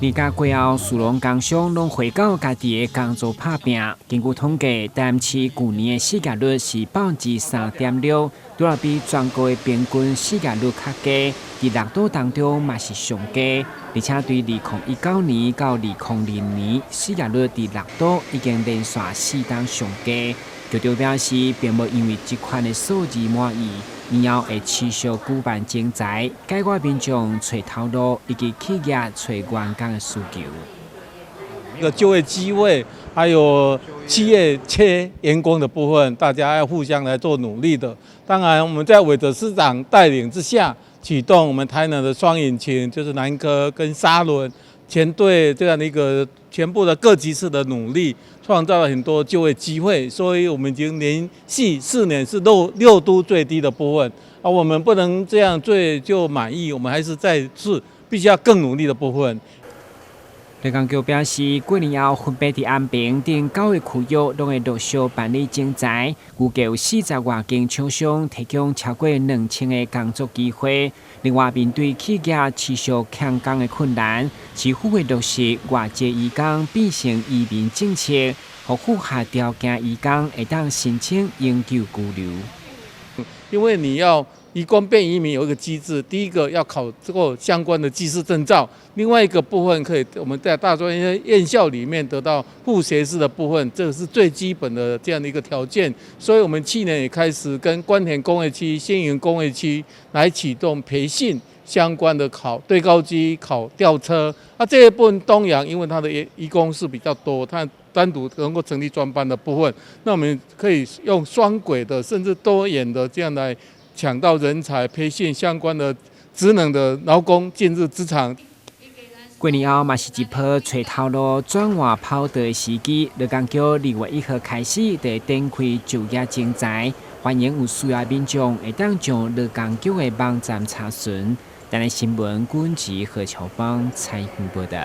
年假過後，士農工商攏回到家己的工作拍拚。根據統計，台南市舊年的失業率是3.6%，拄仔比全國的平均失業率較低，佇六都當中嘛是上低。而且對2019年到2020年，失業率佇六都已經連續4冬上低。局長表示，並無因為這款的數字滿意，年後會持續舉辦徵才，解決民眾揣頭路以及企業揣員工的需求。一個就業機會，還有企業缺員工的部分，大家要互相來做努力的。當然，我們在韋德市長帶領之下，啟動我們台南的雙引擎，就是南科跟沙崙全隊這樣的一個全部的各級次的努力，創造了很多就業機會，所以我們已經連續4年是六都最低的部分。啊，我們不能這樣做就滿意，我們還是再次必須要更努力的部分。勞工局表示，過年後分別佇安平等九個區域，攏會陸續辦理徵才，預計有40外間廠商提供超過2000個工作機會。另外，面對企業持續欠工的困難，市府會落實外籍移工變成移民政策，予符合條件移工會當申請永久居留。因為你要移工變移民有一個機制，第一個要考這個相關的技師證照，另外一個部分可以我們在大專院校裡面得到副學士的部分，這個是最基本的這樣的一個條件。所以，我們去年也開始跟官田工業區、新營工業區來啟動培訓相關的考堆高機、考吊車。啊，這一部分東陽因為它的移工是比較多，它單獨能夠成立專班的部分，那我們可以用雙軌的，甚至多元的這樣來搶到人才，培訓相關的職能的勞工進入職場。過年後嘛是一波揣頭路轉換跑道的時機，勞工局2月1號開始就會展開就業徵才，歡迎有需要民眾會當上勞工局的網站查詢。台南新聞，軍籍何喬芳採訪報道。